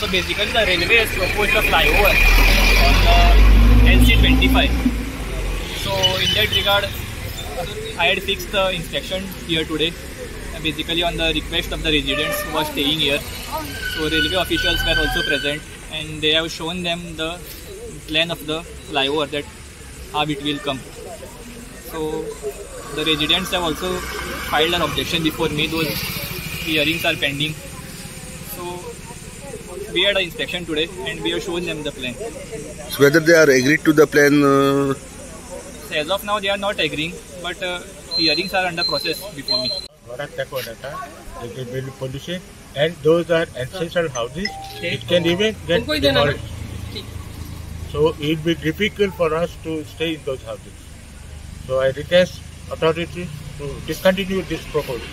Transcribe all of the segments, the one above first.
So basically the railway has proposed a flyover on LC25. So in that regard, I had fixed the inspection here today, basically on the request of the residents who were staying here. So railway officials were also present and they have shown them the plan of the flyover, that how it will come. So the residents have also filed an objection before me. Those hearings are pending. So we had an inspection today and we have shown them the plan. So whether they are agreed to the plan? So as of now they are not agreeing, but hearings are under process before me. It will be pollution, and those are ancestral houses. It can even get demolished. So it will be difficult for us to stay in those houses. So I request authorities to discontinue this proposal.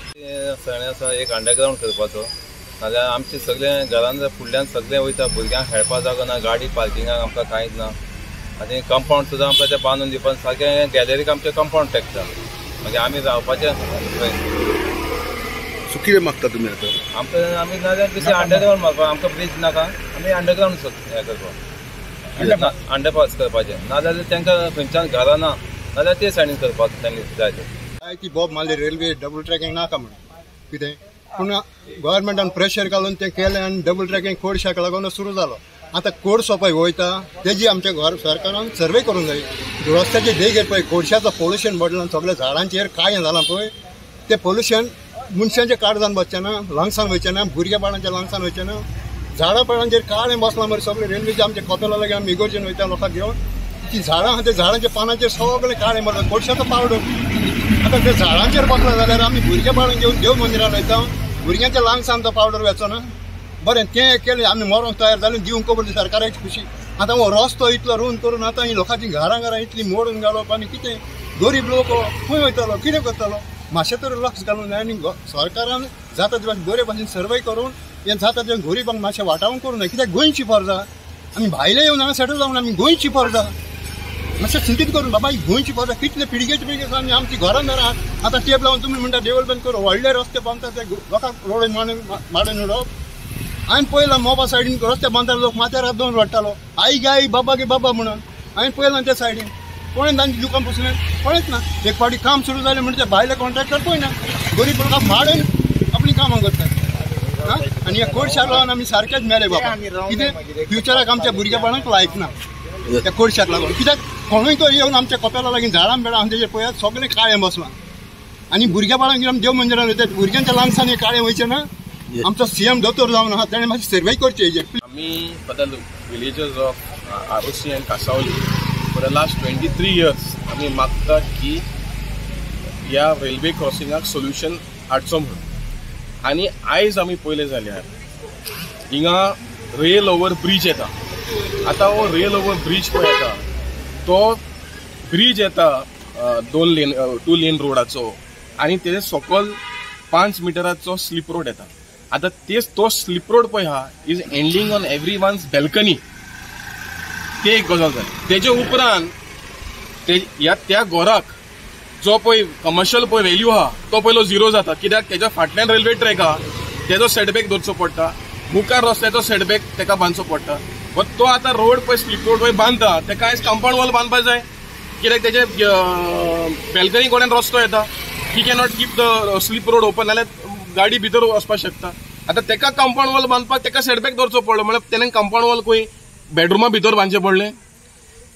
एक underground करपाचो नाजाल्यार आमचे सगळे घरान फुडल्यान सगळे वयता, भुरग्यांक खेळपाक जागो ना, गाडी पार्किंगाक आमकां कांयच ना, आनी कंपाउंड सुद्दां आमकां तें बांदून दिवपाक सारकें गॅलरीक आमचें कंपाउंड टेकता, मागीर आमी रावपाचें. सो कितें मागता तुमी आतां? आमकां आमी नाजाल्यार दुसरें अंडरग्राउंड मारपाक, आमकां ब्रीज नाका, आमी अंडरग्राउंड हें करपाक, अंडरपास करपाचें, नाजाल्यार तांकां खंयच्यान घरां ना नाजाल्यार ते सायडीन करपाक तांणी जाय तें. ती बॉब मारली रेल्वे डबल ट्रॅकिंग नाका म्हणून कितें, पूण गव्हर्मेंटान प्रेशर घालून तें केलें आनी डबल ट्रॅकिंग कोळशाक लागून सुरू जालो. आतां कोळसो पळय वयता तेजी आमच्या घर सरकारान सर्वे करूंक जाय. रस्त्याचे देगेर पळय कोळशाचो पोल्युशन पडलां, सगळ्या झाडांचेर काळें जालां पळय, तें पोल्युशन मनशांच्या काळजान बसचें ना, लंग्सान वयचें ना, भुरग्या बाळांच्या लंग्सान वयचें ना. झाडां पेडांचेर काळें बसलां मरे सगळें. रेल्वेच्या आमच्या कोपेला लागीं आमी इगोर्जेन वयता लोकांक घेवन, ती झाडां आहा त्या झाडांच्या पानांचेर सगळें काळें बसलां, कोळशाचो पावडर. आतां ते झाडांचेर बसला जाल्यार आमी भुरग्या बाळांक घेवन देव मंदिरान वयता, भुरग्यांच्या लंग्सान तो पावडर वेचो ना. बरें तें केलें आमी मरोंक तयार जालें, दिवंक खबर सरकाराची खुशी. आतां हो रस्तो इतलो रूंद करून आतां ही लोकांची घरां घरां इतली मोडून घालप आनी कितें, गरीब लोक खंय वयतलो, कितें करतलो? मातशें तरी लक्ष घालूंक जाय आनी सरकारान जाता ते बरे भाशेन सर्वे करून हें जाता तें गरिबांक मातशें वाटावून करूंक जाय. कित्याक गोंयची परजा, आमी भायले येवन हांगा सेटल जावन आमी गोंयची परजा मातशें चिंतीत करून बाबा ही गोंयची परजा कितले पिळगेचे पिळगे आमी आमची घरां दारां आतां टेप लावन तुमी म्हणटा डेव्हलपमेंट करून व्हडले रस्ते बांदता ते लोकांक रोड माडून उडोवप. हांवें पळयलां मोपा सायडीन रस्ते बांदता लोक माथ्यार हात दवरून रडटालो, आई गे आई बाबा गे बाबा म्हणून. हांवें पळयलां त्या सायडीन कोणें तांची दुकान पुसलें कोणेंच ना. एक फावटी काम सुरू जालें म्हणजे भायले कॉन्ट्रॅक्टर पळयना, गरीब लोकांक माडून आपलीं कामां करतात. आनी ह्या कोळशाक लागून आमी सारकेच मेले बाबा. कितें फ्युचराक आमच्या भुरग्या बाळांक लायक ना त्या कोळशाक लागून. कित्याक कोणूय तो येवन आमच्या कोपेला लागीं झाडां बेडां आहा तेजेर पळयात सगळें काळें बसलां आनी भुरग्या बाळांक घेवन देव मंदिरान वयतात, भुरग्यांच्या लंग्सान हें काळें वयचें ना. आमचो सीएम दोतोर जावन आहा तेणें मातशी सर्वे करची हेजेर. आमी for the villagers of Arossim and Cansaulim for the last 23 years आमी मागता की ह्या रेल्वे क्रॉसिंगाक सोल्युशन हाडचो म्हणून. आनी आयज आमी पळयलें जाल्यार हिंगा रेल ओवर ब्रीज येता. आतां हो रेल ओवर ब्रीज पळय येता तो ब्रीज येता 2 लेन 2 लेन रोडाचो आनी तेजे सकल 5 मिटराचो स्लीप रोड येता. आतां तेच तो स्लीप रोड पळय आहा is ending on every one's balcony. ते एक गजाल जाली. तेजे उपरांत ह्या त्या घराक जो पळय कमर्शियल पळय व्हॅल्यू आहा तो पयलो झिरो जाता, कित्याक तेज्या फाटल्यान रेल्वे ट्रॅक आहा, तेजो सेटबॅक धरचो पडटा, मुखार रस्त्याचो सेटबॅक तेका बांदचो पडटा. बट तो आतां रोड पळय स्लीप रोड पळय बांदता तेका आयज कंपाउंड वॉल बांदपाक जाय, कित्याक तेजे बॅल्कनी कडेन रस्तो येता. He cannot keep the slip road open, नाल्यार गाडी भितर वचपाक शकता. आतां तेका कंपाउंड वॉल बांदपाक तेका सेटबॅक धरचो पडलो, म्हळ्यार तेणें कंपाउंड वॉल खंय बेडरुमा भितर बांदचें पडलें.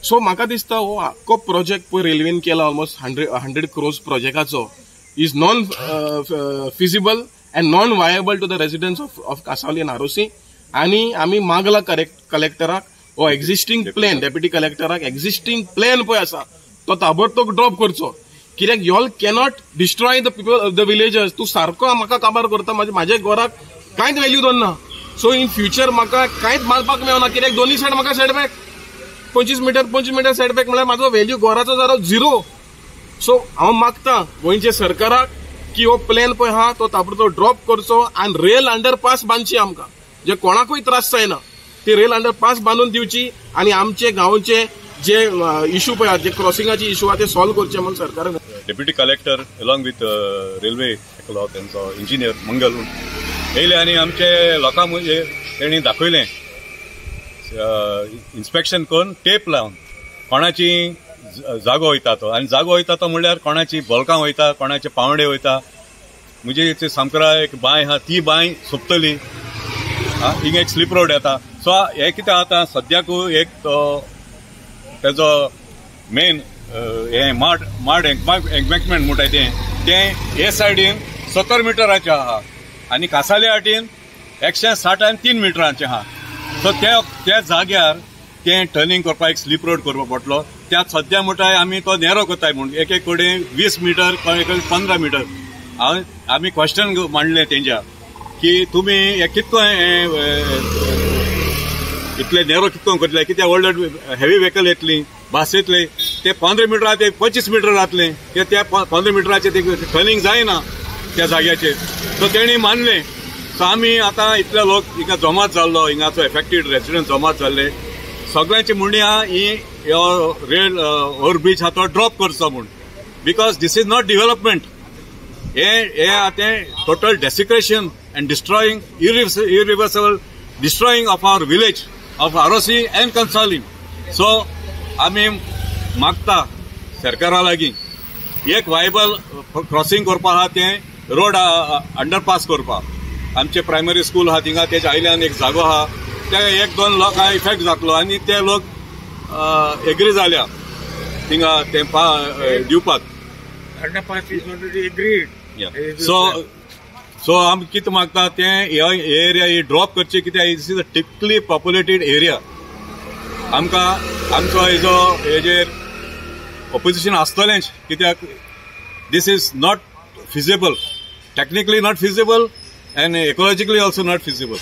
सो म्हाका दिसता हो आख्खो प्रोजेक्ट पळय रेल्वेन केला ऑलमोस्ट 100 क्रोर्स प्रोजेक्टाचो is non feasible and non viable to the residents of Cansaulim and Arossim. आनी आमी मागला कलेक्टराक हो एक्झिस्टींग प्लॅन, डेप्युटी कलेक्टराक एक्झिस्टींग प्लॅन पळय आसा तो ताबडतोब ड्रॉप करचो, कित्याक y'all cannot destroy the people of the villagers. तूं सारको म्हाका काबार करता, म्हाज्या घराक कांयच व्हॅल्यू दवरना. सो इन फ्युचर म्हाका कांयच बांदपाक मेळना, कित्याक दोनूय सायड म्हाका सेटबॅक 25 मिटर 25 मिटर सेटबॅक म्हळ्यार म्हाजो व्हॅल्यू घराचो जालो झिरो. सो हांव मागता गोंयच्या सरकाराक की हो प्लॅन पळय आहा तो ताबडतोब ड्रॉप करचो आनी रेल अंडरपास बांदची आमकां, जे कोणाकूय त्रास जायना ती रेल अंडरपास बांदून दिवची आनी आमचे गांवचे जे इशू पळय जे क्रॉसिंगाचे इशू आहा ते सॉल्व करचे म्हणून सरकारान. Deputy collector along with railway एकलो तेंचो इंजिनियर मंगल येयले आनी आमचे लोकांक म्हणजे तेणी दाखयलें इन्स्पेक्शन करून टेप लावन कोणाची जागो वयता तो आनी जागो वयता तो म्हणल्यार कोणाची बोलकां वयता, कोणाचे पावंडे वयता. म्हणजे सामकारा एक बांय आहा, ती बांय सोंपतली, हिंगा एक स्लीप रोड येता. सो हे कितें आतां सद्याक एक तेजो मेन हे माड माड एम्बँकमेंट म्हणटाय तें तें हे सायडीन 70 मिटराचें आहा आनी कासाले वाटेन 160 मिटरांचें आहा. सो त्या जाग्यार तें टर्निंग करपाक एक स्लीप रोड करपाक पडटलो. त्या सद्या म्हणटाय आमी तो नेरो करताय म्हूण एक एक कडेन 20 मिटर, एक 15 मिटर. हांव आमी क्वेश्चन मांडलें तेंच्या की तुमी हे कितको इतले नेरो कितको करतले, कित्याक व्हडले हेवी व्हेकल येतली, बस येतले, ते 15 मिटर ते 25 मिटर जातले, ते त्या 15 मिटराचे ते टर्निंग जायना त्या जाग्याचेर. सो तेणी मानलें. सो आमी आतां इतले लोक हिंगा जमात जाल्लो, हिंगाचो एफेक्टेड रेसिडंट जमात जाल्ले, सगळ्यांची म्हणणी आहा ही रेल ओव्हरब्रीज आहा तो ड्रॉप करचो म्हूण, because this is not development. हे आतां total desecration and destroying, irreversible destroying of our village of Arossim and Cansaulim. So आमी मागता सरकारा लागीं एक वायबल क्रॉसिंग करपा आहा, तें रोड अंडरपास करपा. आमचे प्रायमरी स्कूल आहा थिंगा, तेच्या आयल्यान एक जागो आहा, ते 1-2 लोकांक इफेक्ट जातलो आनी ते लोक एग्री जाल्या थिंगा ते दिवपाक. सो आमी कितें मागता तें एरिया ही ड्रॉप करची, कित्याक this is a thickly populated area. आमकां आमचो हेजो हेजेर ऑपोजिशन आसतलेंच, कित्याक this is not feasible, technically not feasible and ecologically also not feasible.